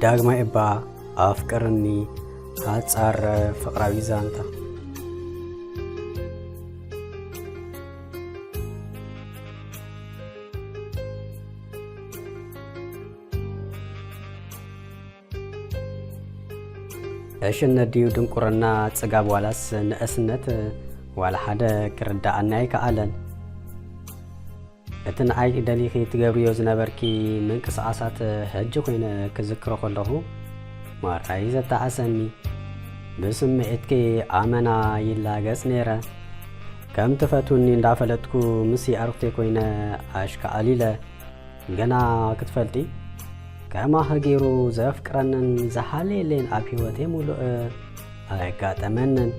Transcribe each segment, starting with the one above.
ዳግማይ እባ ኣፍቅርኒ፣ ሓጻር ፍቕራዊ ዛንታ። ዕሽነት ድዩ ድንቁርና፣ ጽጋብ ዋላስ ንእስነት? ዋላ ሓደ ክርድኣኒ ኣይከኣለን። እቲ ንዓይ ደሊኺ ትገብርዮ ዝነበርኪ ምንቅስቓሳት፣ ሕጂ ኮይነ ክዝክሮ ከለኹ፣ ማራይ ዘተዓሰኒ። ብስምዒትኪ ኣመና ይላገጽ ነይረ። ከም ትፈትውኒ እንዳፈለጥኩ፣ ምስ የዕሩኽተይ ኮይነ ኣሽካኣሊለ። ግና ክትፈልጢ፣ ከማኺ ገይሩ ዘፍቅረንን ዝሃለየለይን ኣብ ህይወተይ ሙሉእ ኣየጋጠመንን።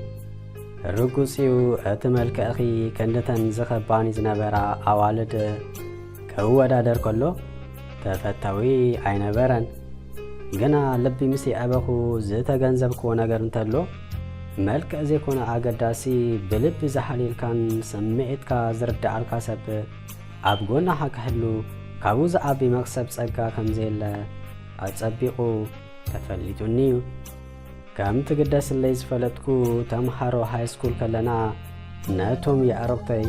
ርጉጽ እዩ፣ እቲ መልክዕኺ ክንድተን ዝኸባኒ ዝነበራ ኣዋልድ ክወዳደር ከሎ ተፈታዊ ኣይነበረን። ግና ልቢ ምስ የዕበኹ ዝተገንዘብክዎ ነገር እንተሎ፣ መልክዕ ዘይኮነ ኣገዳሲ፣ ብልቢ ዝሃልየልካን ስምዒትካ ዝርድኣልካ ሰብ ኣብ ጎናኻ ክህሉ፣ ካብኡ ዝዓቢ መኽሰብ ጸጋ ከም ዘየለ ኣጸቢቑ ተፈሊጡኒ እዩ። ከም ትግደስለይ ዝፈለጥኩ፣ ተምሃሮ ሃይ ስኩል ከለና፣ ነቶም የዕሩኽተይ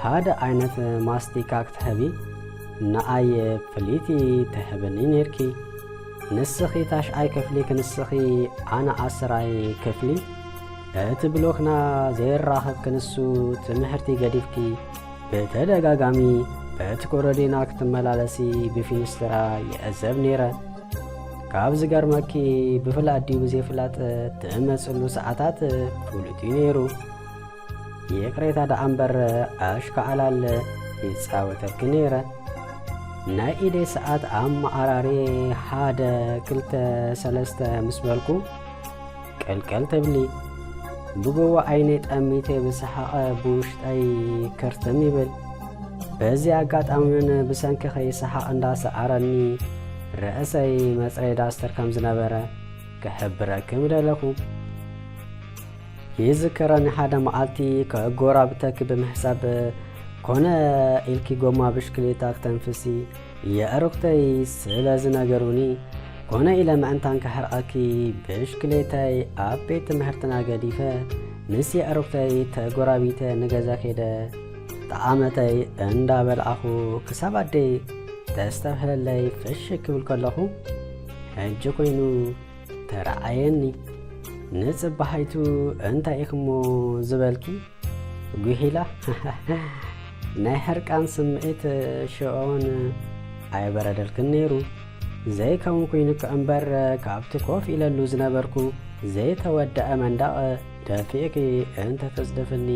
ሓደ ዓይነት ማስቲካ ክትህቢ፣ ንኣየ ፍልይቲ ትህብኒ ነይርኪ። ንስኺ ታሽዓይ ክፍሊ ክንስኺ፣ ኣነ ዓስራይ ክፍሊ። እቲ ብሎክና ዘይራኸብ ክንሱ፣ ትምህርቲ ገዲፍኪ ብተደጋጋሚ በቲ ኮረዴና ክትመላለሲ ብፊንስትራ ይዕዘብ ነይረ። ካብ ዝገርመኪ፣ ብፍላጥ ድዩ ብዘይፍላጥ ትመጽሉ ሰዓታት ፍሉጥ እዩ ነይሩ። ይቕሬታ ደኣ እምበር፣ ኣሽካዕላል ይጻወተኪ ነይረ። ናይ ኢደይ ሰዓት ኣመዓራርየ ሓደ፣ ክልተ፣ ሰለስተ ምስ በልኩ፣ ቅልቅል ትብሊ። ብጎቦ ዓይነይ ጠሚተ ብሰሓቐ ብውሽጠይ ክርትም ይብል። በዚ ኣጋጣሚ እውን ብሰንኪ ከይሰሓቕ እንዳሰዓረኒ ርእሰይ መጽረይ ዳስተር ከም ዝነበረ ክሕብረኪ ምደለኹ። ይዝከረኒ ሓደ መዓልቲ ከጎራብተኪ ብምሕሳብ ኮነ ኢልኪ ጎማ ብሽክሌታ ክተንፍሲ የዕሩኽተይ ስለ ዝነገሩኒ፣ ኮነ ኢለ ምእንታን ክሕርቐኪ ብሽክሌታይ ኣብ ቤት ትምህርትና ገዲፈ፣ ምስ የዕሩኽተይ ተጎራቢተ ንገዛ ከይደ፣ ጠዓመተይ እንዳበልዓኹ ክሳብ ኣደይ ተስተብህለለይ ፍሽ ክብል ከለኹ፣ ሕጂ ኮይኑ ተረኣየኒ። ንጽባሒቱ እንታይ ኢኽሞ ዝበልኪ? ጉሂላ። ናይ ሕርቃን ስምዒት ሽዑ እውን ኣይበረደልክን ነይሩ። ዘይከውን ኮይኑኪ እምበር፣ ካብቲ ኮፍ ኢለሉ ዝነበርኩ ዘይተወደአ መንደቕ ደፊእኪ እንተተጽድፍኒ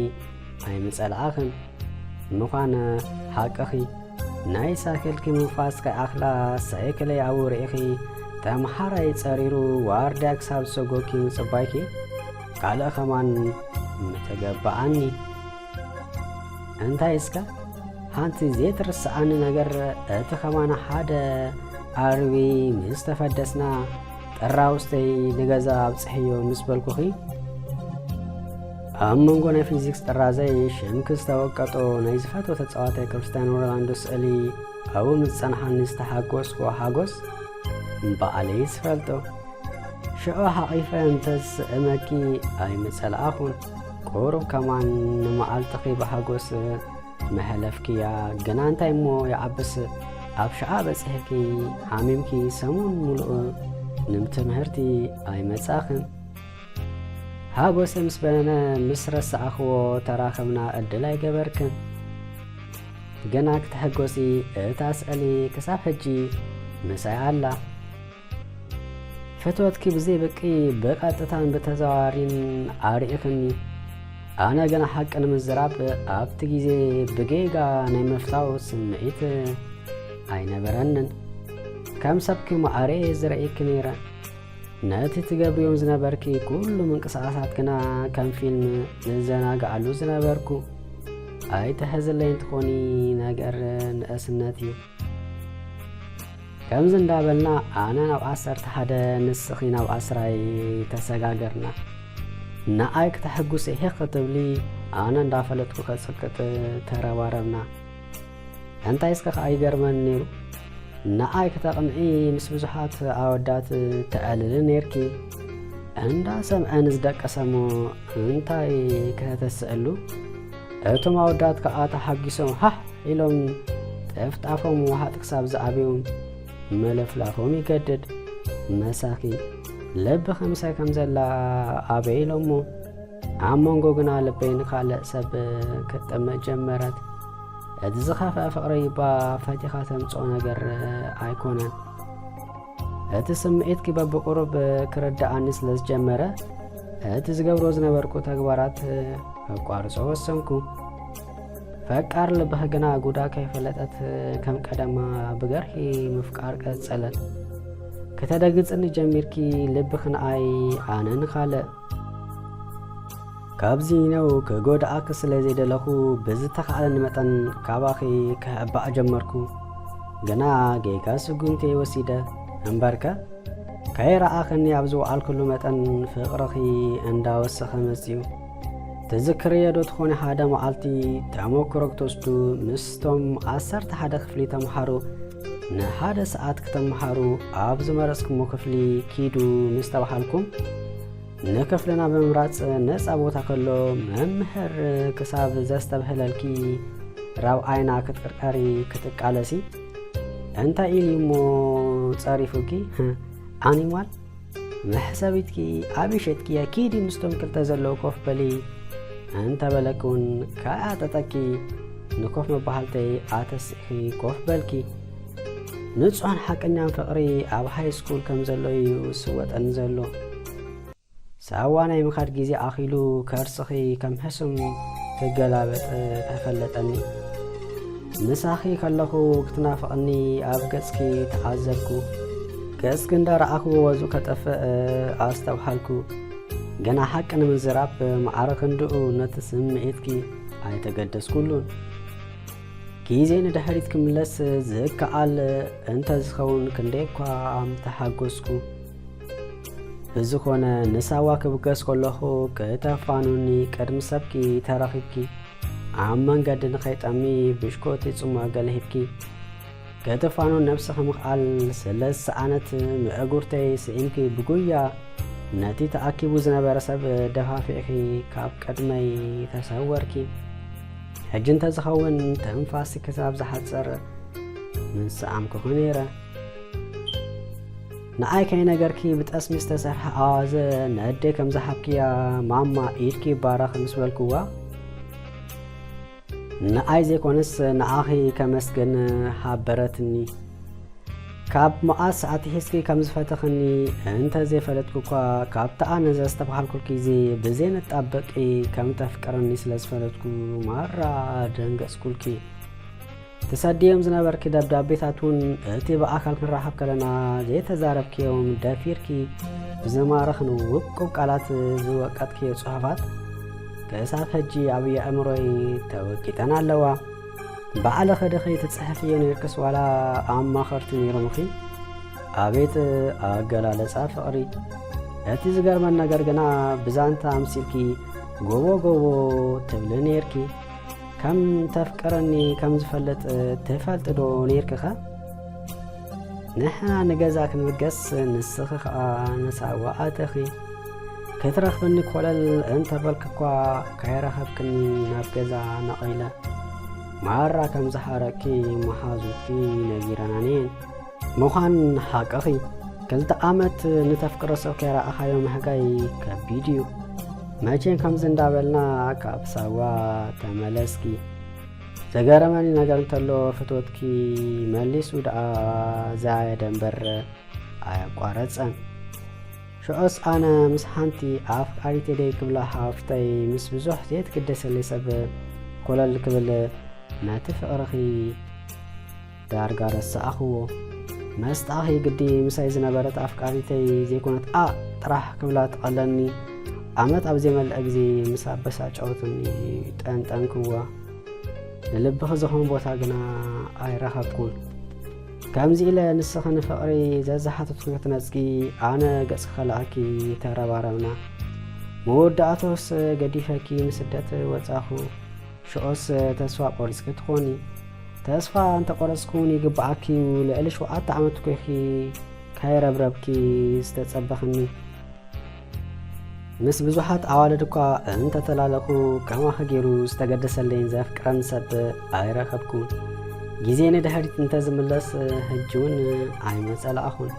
ኣይምጸልኣኽን። ምዃን ሓቅኺ። ናይ ሳይክልኪ ምንፋስ ከይኣኽላ፣ ሳይክለይ ኣብኡ ርኢኺ፣ ተምሃራይ ጸሪሩ ዋርድያ ክሳብ ዝሰጎኪ ምጽባይኪ፣ ካልእ ኸማን ምተገበኣኒ። እንታይ እስከ፣ ሓንቲ ዘይትርስዓኒ ነገር፣ እቲ ኸማን ሓደ ኣርቢ ምስ ተፈደስና፣ ጥራውስተይ ንገዛ ኣብጽሕዮ ምስ በልኩኺ፣ ኣብ መንጎ ናይ ፊዚክስ ጥራዘይ ሽምኪ ዝተወቀጦ ናይ ዝፈትዎ ተጻዋታይ ክርስትያኖ ሮናልዶ ስእሊ ኣብኡ ምስ ጸንሓኒ ዝተሓጎስክዎ ሓጎስ ባዕለይ ዝፈልጦ። ሽዑ ሓቒፈ እንተዝስእመኪ ኣይምጸልኣኹን። ቁሩብ ከማን ንመዓልትኺ ብሓጎስ መሕለፍክያ። ግና እንታይ እሞ ይዓብስ፣ ኣብ ሽዓ በጺሕኪ ሓሚምኪ ሰሙን ምሉእ ንም ትምህርቲ ኣይመጻኽን። ሓጎሰ ምስ በነነ ምስ ረሳዕኽዎ ተራኸብና ዕድል ኣይገበርክን። ግና ክትሕጎሲ እታ ስእሊ ክሳብ ሕጂ ምሳይ ኣላ። ፍትወትኪ ብዘይ ብቂ ብቐጥታን ብተዘዋዋሪን ኣርኢኽኒ። ኣነ ግና ሓቂ ንምዝራብ ኣብቲ ግዜ ብጌጋ ናይ ምፍታው ስምዒት ኣይነበረንን። ከም ሰብኪ ማዕረ እየ ዝርእየኪ ነይረ። ነቲ ትገብርዮም ዝነበርኪ ኩሉ ምንቅስቓሳት ግና ከም ፊልም ዝዘናግዓሉ ዝነበርኩ። ኣይትሕዝለይን ትኾኒ ነገር ንእስነት እዩ። ከምዚ እንዳበልና ኣነ ናብ ዓሰርተ ሓደ ንስኺ ናብ ዓስራይ ተሰጋገርና። ንኣይ ክተሐጉሲ ሄኽ ክትብሊ ኣነ እንዳፈለጥኩ ከጽቅጥ ተረባረብና። እንታይ እስከ ከኣ ይገርመኒ ነይሩ። ንኣይ ክተቕንዒ ምስ ብዙሓት ኣወዳት ተዕልሊ ነይርኪ። እንዳ ሰምዐ ንዝደቀሰሞ እንታይ ከተተስእሉ? እቶም ኣወዳት ከኣ ተሓጒሶም ሃህ ኢሎም ጥፍጣፎም ዋሕጥ ክሳብ ዝኣብዮም መለፍላፎም ይገድድ። መሳኺ ልቢ ከምሳይ ከም ዘላ ኣበይ ኢሎሞ። ኣብ መንጎ ግና ልበይ ንኻልእ ሰብ ክትጥምት ጀመረት። እቲ ዝኸፍአ ፍቕሪ እባ ፈቲኻ ተምጽኦ ነገር ኣይኮነን። እቲ ስምዒትኪ በብቁሩብ ክርድኣኒ ስለ ዝጀመረ፣ እቲ ዝገብሮ ዝነበርኩ ተግባራት ከቋርጾ ወሰንኩ። ፈቃር ልብኺ ግና ጉዳ ከይፈለጠት ከም ቀደማ ብገርሂ ምፍቃር ቀጸለት። ከተደግጽኒ ጀሚርኪ ልብኺ ንኣይ ኣነ ንኻልእ። ካብዚ ነው ክጎድኣኪ ስለ ዘይደለኹ ብዝተኻእለኒ መጠን ካባኺ ክሕባእ ጀመርኩ። ግና ጌጋ ስጉምቲ ወሲደ እምበርከ ከይረኣኽኒ ኣብ ዝወዓልኩሉ መጠን ፍቕርኺ እንዳወሰኸ መጺኡ። ትዝክርዮ ዶ ትኾኒ ሓደ መዓልቲ ተመክሮ ክትወስዱ ምስቶም ዓሰርተ ሓደ ክፍሊ ተምሃሮ ንሓደ ሰዓት ክትምሃሩ ኣብ ዝመረጽኩሞ ክፍሊ ኪዱ ምስ ተባሃልኩም ንክፍልና ብምምራጽ ነጻ ቦታ ከሎ መምህር ክሳብ ዘስተብህለልኪ ራብዓይና ክትቅርቀሪ ክትቃለሲ እንታይ ኢሉ እሞ ጸሪፉኪ? ኣኒማል መሕሰቢትኪ ኣበይ ሸጥክያ? ኪዲ ምስቶም ክልተ ዘለዉ ኮፍ በሊ እንተበለኪ እውን ከኣጠጠኪ ንኮፍ መባሃልተይ ኣተሲእኺ ኮፍ በልኪ። ንጹሕን ሓቀኛን ፍቕሪ ኣብ ሃይ ስኩል ከም ዘሎ እዩ ዝስወጠኒ ዘሎ። ሳዋ ናይ ምኻድ ግዜ ኣኺሉ ከርስኺ ከም ሕሱም ክገላበጥ ተፈለጠኒ። ምሳኺ ከለኹ ክትናፍቕኒ ኣብ ገጽኪ ተዓዘብኩ። ገጽኪ እንዳረኣኹ ወዙ ከጠፍእ ኣስተብሃልኩ። ግና ሓቂ ንምዝራብ ማዕረ ክንድኡ ነቲ ስምዒትኪ ኣይተገደስኩሉን። ግዜ ንድሕሪት ክምለስ ዝከኣል እንተዝኸውን ክንደይ እኳ ምተሓጎስኩ። ብዝኾነ ንሳዋ ክብገስ ከለኹ ከተፋኑኒ ቅድሚ ሰብኪ ተረኺብኪ ኣብ መንገዲ ንኸይጠሚ ብሽኮቲ ጽሟ ገለ ሂብኪ። ክትፋኑ ነብስኺ ምኽኣል ስለ ዝሰኣነት ምእጉርተይ ስኢንኪ ብጉያ ነቲ ተኣኪቡ ዝነበረ ሰብ ደፋፊዕኪ ካብ ቅድመይ ተሰወርኪ። ሕጂ እንተዝኸውን ትንፋስኪ ክሳብ ዝሓጽር ምሰኣምኩኺ ነይረ። ንኣይ ከይነገርኪ ብጠስሚ ዝተሰርሐ ኣዋዘ ነደይ ከም ዝሃብክያ ማማ ኢድኪ ይባረኽ ምስ በልክዋ ንኣይ ዘይኮነስ ንኣኺ ከመስግን ሃበረትኒ። ካብ መዓስ ኣትሒዝኪ ከም ዝፈተኽኒ እንተ ዘይፈለጥኩ እኳ ካብቲ ኣነ ዘስተብሃልኩልኪ ግዜ ብዘይንጣበቂ ከም ተፍቅረኒ ስለ ዝፈለጥኩ ማራ ደንገጽኩልኪ። ትሰድዮም ዝነበርኪ ደብዳቤታት እውን እቲ ብኣካል ክንራኸብ ከለና ዘይተዛረብክዮም ደፊርኪ ብዝማረኽን ውቁብ ቃላት ዝወቀጥክዮ ጽሑፋት ክሳብ ሕጂ ኣብ የእምሮይ ተወቂጠን ኣለዋ። ባዕልኺ ዲኺ ትጽሕፍዮ ነይርክስ ዋላ ኣማኸርቲ ነይሮምኺ? ኣቤት ኣገላለጻ ፍቕሪ! እቲ ዝገርመን ነገር ግና ብዛንታ ኣምሲልኪ ጎቦ ጎቦ ትብሊ ነይርኪ። ከም ተፍቅረኒ ከም ዝፈልጥ ትፈልጢ ዶ ነይርኪኸ? ንሕና ንገዛ ክንብገስ ንስኺ ኸኣ ንሳዋ ኣተኺ። ክትረኽብኒ ኮለል እንተበልኪ እኳ ከይረኸብክኒ ናብ ገዛ ነቒለ። ማራ ከም ዝሓረቅኪ መሓዙትኪ ነጊረናኒ እየን። ምዃን ሓቅኺ፣ ክልተ ዓመት ንተፍቅሮ ሰብ ከይረኣኻዮ ምሕጋይ ከቢድ እዩ። መቼም ከምዚ እንዳበልና ካብ ሳዋ ተመለስኪ። ዘገረመኒ ነገር እንተሎ ፍትወትኪ መሊሱ ደኣ ዛየደ እምበር ኣየቋረጸን። ሽዑስ ኣነ ምስ ሓንቲ ኣፍቃሪተይ ደይ ክብላ ሓፍተይ ምስ ብዙሕ ዘይትግደሰለይ ሰብ ኮለል ክብል ነቲ ፍቕርኺ ዳርጋ ረሳዕኽዎ። መስጣኺ ግዲ ምሳይ ዝነበረት ኣፍቃሪተይ ዘይኮነት ኣ ጥራሕ ክብላ ትቐለኒ። ዓመት ኣብ ዘይመልአ ግዜ ምስ ኣበሳጨወትኒ ጠንጠንክዋ። ንልብኺ ዝኾን ቦታ ግና ኣይረኸብኩን። ከምዚ ኢለ ንስኺ ንፍቕሪ ዘዝሓተትኩ ክትነጽጊ ኣነ ገጽኪ ከለኣኪ ተረባረብና። መወዳእቶስ ገዲፈኪ ንስደት ወጻኹ። ሽዑስ ተስፋ ቆሪጽኪ ትኾኒ። ተስፋ እንተቆረጽኩን ይግብኣኪ እዩ። ልዕሊ ሸውዓተ ዓመት እኮ ኢኺ ካይረብረብኪ ዝተጸበኽኒ። ምስ ብዙሓት ኣዋልድ እኳ እንተተላለኹ፣ ከማኺ ገይሩ ዝተገደሰለይን ዘፍቅረን ሰብ ኣይረኸብኩን። ግዜ ንድሕሪት እንተዝምለስ፣ ሕጂ እውን ኣይመጸላእኹን።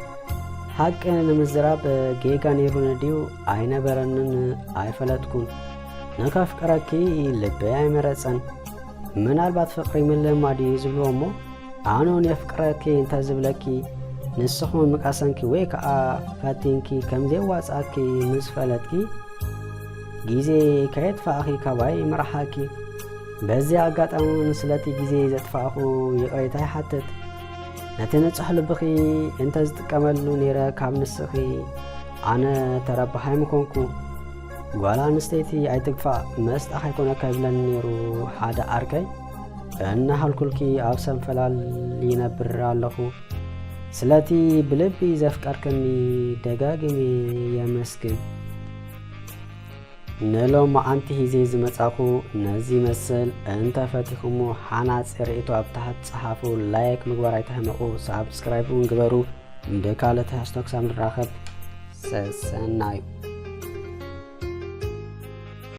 ሓቂ ንምዝራብ፣ ጌጋ ነይሩኒ ድዩ ኣይነበረንን ኣይፈለጥኩን። ንኸፍቅረኪ ልበይ ኣይመረጸን። ምናልባት ፍቕሪ ምልማድ እዩ ዝብልዎ እሞ፣ ኣነ እውን የፍቅረኪ እንተዝብለኪ፣ ንስኹም ምቃሰንኪ ወይ ከዓ ፈቲንኪ ከም ዘየዋጽኣኪ ምስ ፈለጥኪ፣ ግዜ ከየጥፋእኺ ካባይ ምርሓቂ። በዚ ኣጋጣሚ እውን ስለቲ ግዜ ዘጥፋእኹ ይቕሬታ ይሓትት። ነቲ ንጹሕ ልብኺ እንተዝጥቀመሉ ነይረ ካብ ንስኺ፣ ኣነ ተረባሓይ ምኾንኩ። ጓል ኣንስተይቲ ኣይትግፋእ፣ መስጣ ከይኮነካ ይብለኒ ነይሩ ሓደ ዓርከይ። እናሃልኩልኪ ኣብ ሰንፈላል ይነብር ኣለኹ። ስለቲ ብልቢ ዘፍቀርክኒ ደጋግሜ የመስግን። ንሎማዓንቲ ሂዜ ዝመጻኹ ነዚ ይመስል። እንተ ፈቲኹሞ ሓናጺ ርእይቶ ኣብ ታሕቲ ጸሓፉ፣ ላይክ ምግባር ኣይትሕመቑ፣ ሳብስክራይብ እውን ግበሩ። ብካልእ ትሕዝቶ ክሳብ ንራኸብ ሰሰናዩ።